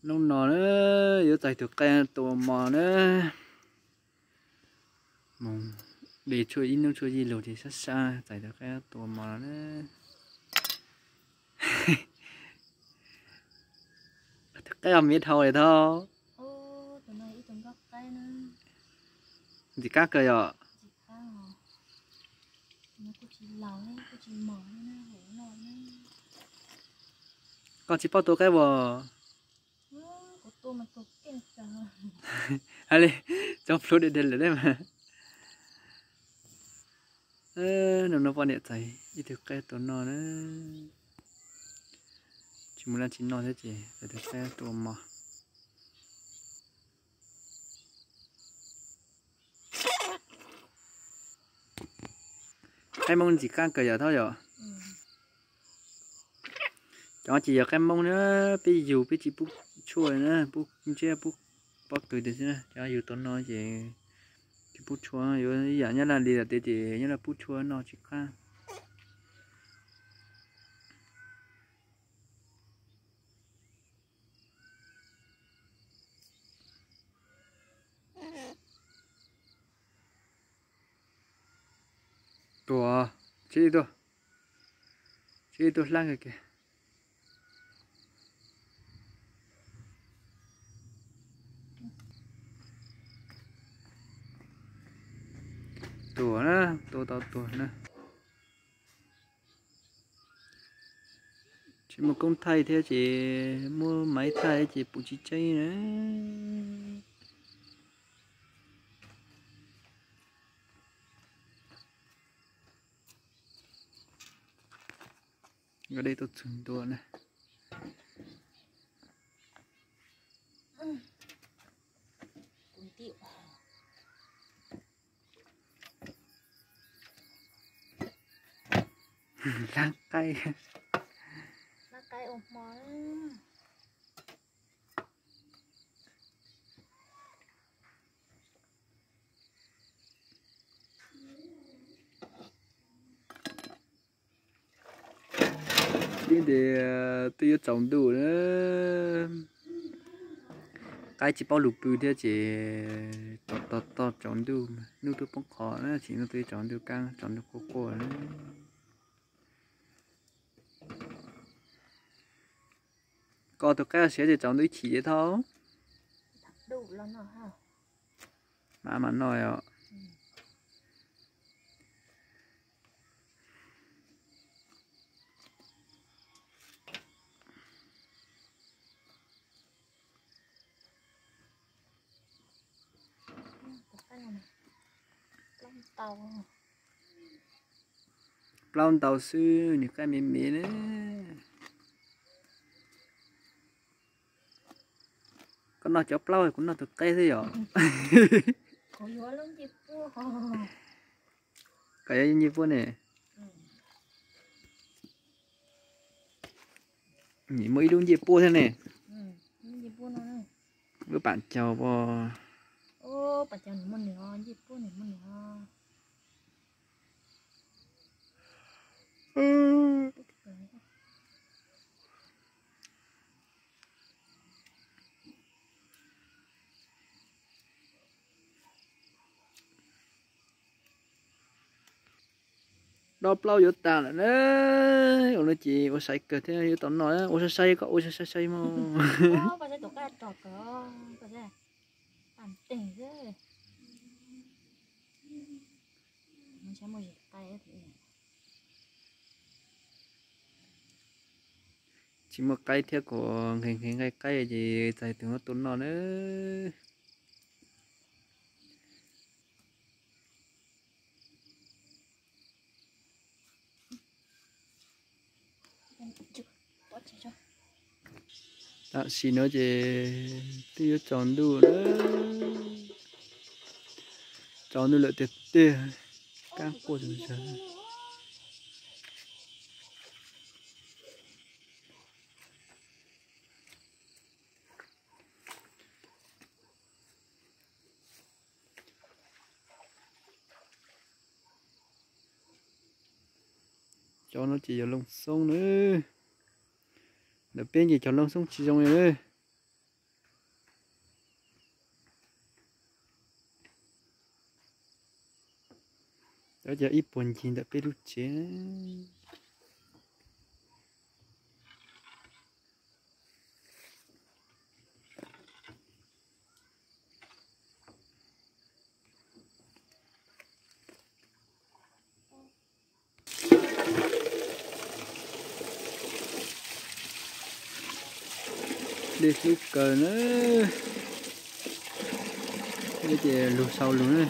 Hnub no na, yuav txais tus qaib tua mov na. Mus de tshuaj ib hnub tshuaj yij lug ces sab sab txais tus qaib tua mov no na. Tus qaib os miv dhau li thau. Ntxim qab kawg yom. Koj tsis paub tua qaib as? Ha li, cov plhu deb deb lawm deb mas. Hnub no poj niam txais ib tug qaib tua noj na. Tsis mus laj tsis noj thiab ces txais tus qaib tua mov. Qaib Hmoob ntxim qab kawg yom Thoj yom. Cov ces yog qaib Hmoob na, peb yug peb tsis pub tshuaj na, pub ntsiab pub pob kws tiag xwb na. Cov yug tau no ces tsis pub tshuaj, yuav ib yam Nyab Laj li lawm tiag ces Nyab Laj pub tshuaj noj tsis qab. Tuag, tsib tuag, tsib tuag hlab kawg kiag. Tuag na, tua tau tuag na. Tsis muaj koob thaij thiab ces muab maiv thaij ces pum tsis tseeb na. Nkawd dej tuaj txug ntua na. Hlab qaib. Ib ntsis twb yuav tsaus ntuj na. Qaib tsis paub lus pw thiab ces tos tos tos tsaus ntuj, hnub twb poob qho na, tsis hnub twb tsaus ntuj, kab tsaus ntuj quaj quaj na. Koj tus qaib siav ces tsaus ntuj ib chim thiab thau. Mas mas noj os. Plaub ntau xwb, nws qaib me me na. Koj noj cov plaub, kuv noj tus qaib xwb yom. Koj yuav ncej puab ne. Nim muaj ib lub ncej puab thiab ne. Lub pam caug pom. Dob plaub yuav tas lawm na. Ua no ces ua sai kawg thiab yuav tau noj. Ua sai sai, koj ua sai sai mog. Tsis muaj qaib thiab, kuv nqhis nqhis nqaij qaib ces txais tus no tua noj na. Tam sim no ces twb yuav tsaus ntuj lawm. Tsaus ntuj lawm tiag tiag, kab quaj tag zog. Cov no ces yog loo xoob nawb. Ntawm peb ncig cov loo xoob tsis zoo li. Cov cov ib puag ncig ntawm peb lub tsev. Dej hlub kawg na. Ces lug sau lug na.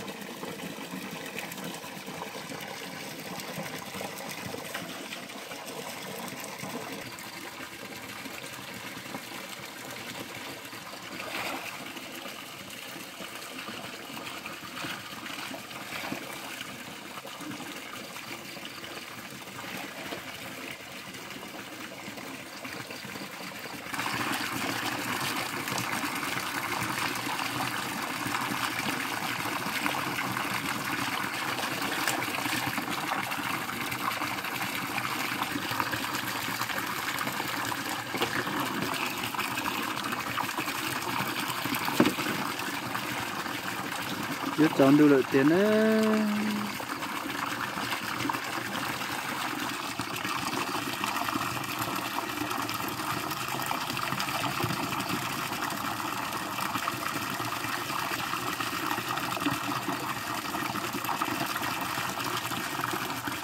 Yuav tsaus ntuj lawm tiag na.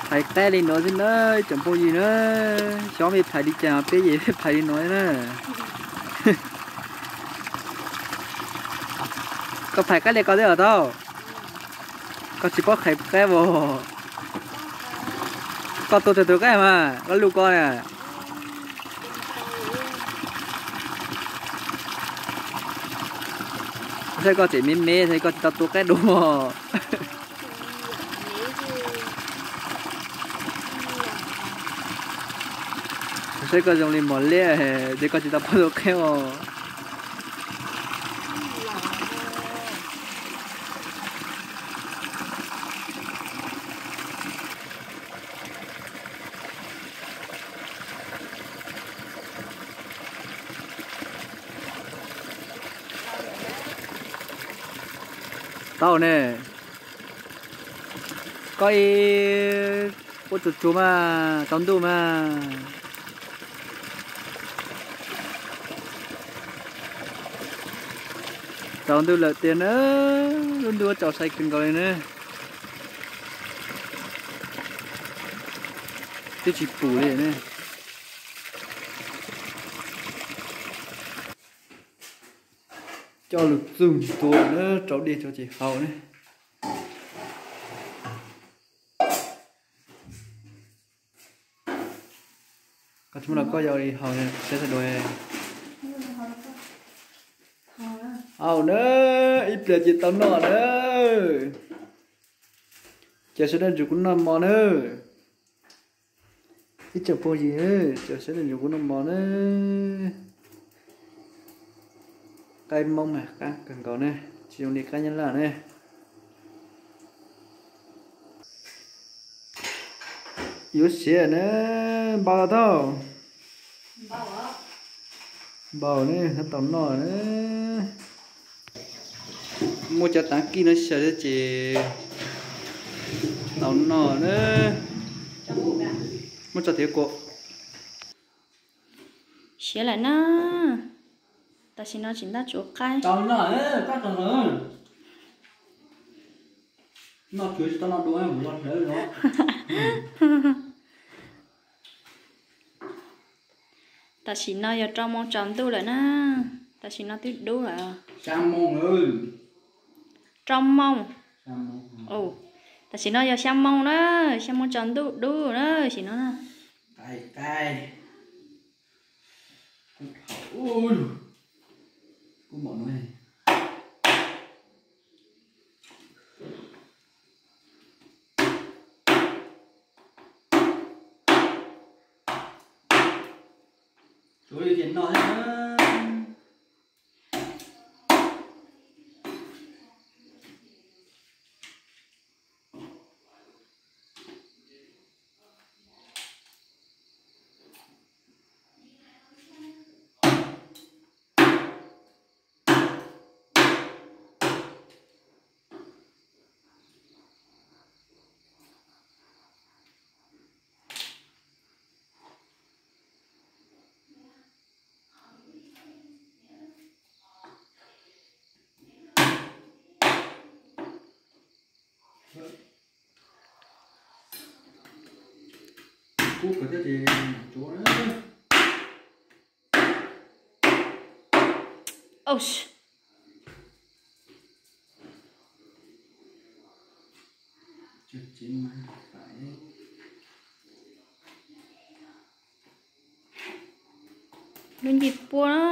Phais qaib li no xwb na, tsoom phooj ywg na, xyov mej phais li cas peb ces peb phais li no na. Koj phais qaib li ko thiab os tau? Koj tsis paub phais qaib as? Koj tua tau tus qaib mas koj lug ko na. Saib koj tseem me me, saib koj tsis tau tua qaib dua. Saib koj zoo li mos liab, ces koj tsis tau paub tua qaib os. Tau ne. Koj ib puab tsuag tsuag mas tsaus ntuj mas. Tsaus ntuj lawm tiag na, lub ntuj tsaus sai kawg nkaus li na. Twb tsis pum li ne. Coj lug txug tua na, rau dej tso ces haus ne. Koj tsis muaj los koj yuav ua li haus ne, saib sawv daws. Haus na, ib pliag ces tau noj na. Ces sawv daws nrug kuv noj mov na. Ib tsoom phooj ywg, ces sawv daws nrug kuv noj mov na. Qaib Hmoob mas qab kawg nkaus ne, tsis zoo li qaib Nyab Laj ne. Yuav siav na, npau tau. Npau ne, tau noj na. Muab cov taav kij no xyaw thiab ces tau noj na. Muab tso thiab kuv. Siav lawm na. Tam sim no tseem ntab tsuav qaib. Tau noj, noj tsuav tsis tau noj dua, mus lo hlawv no. Tam sim no yog rau moos tsaus ntuj lawm na. Tam sim no twb dub lawm. Xya moos lawm. Rau moos. Tam sim no yog xya moos na, xya moos tsaus ntuj dub na, tam sim no na. Qaib, qaib. Kub phaum, kub npaum no. Tsuav li tias noj thiab. Ub, kawg thiab ces tsuav na. Lub ncig pua na.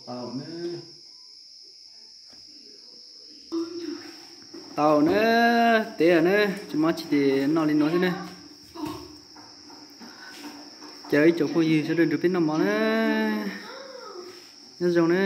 Tau na, tau na, teb na, tsis muaj tsis tes noj li no xwb na. Caw ib tsoom phooj ywg sawv daws nrog peb noj mov na, nyob zoo na.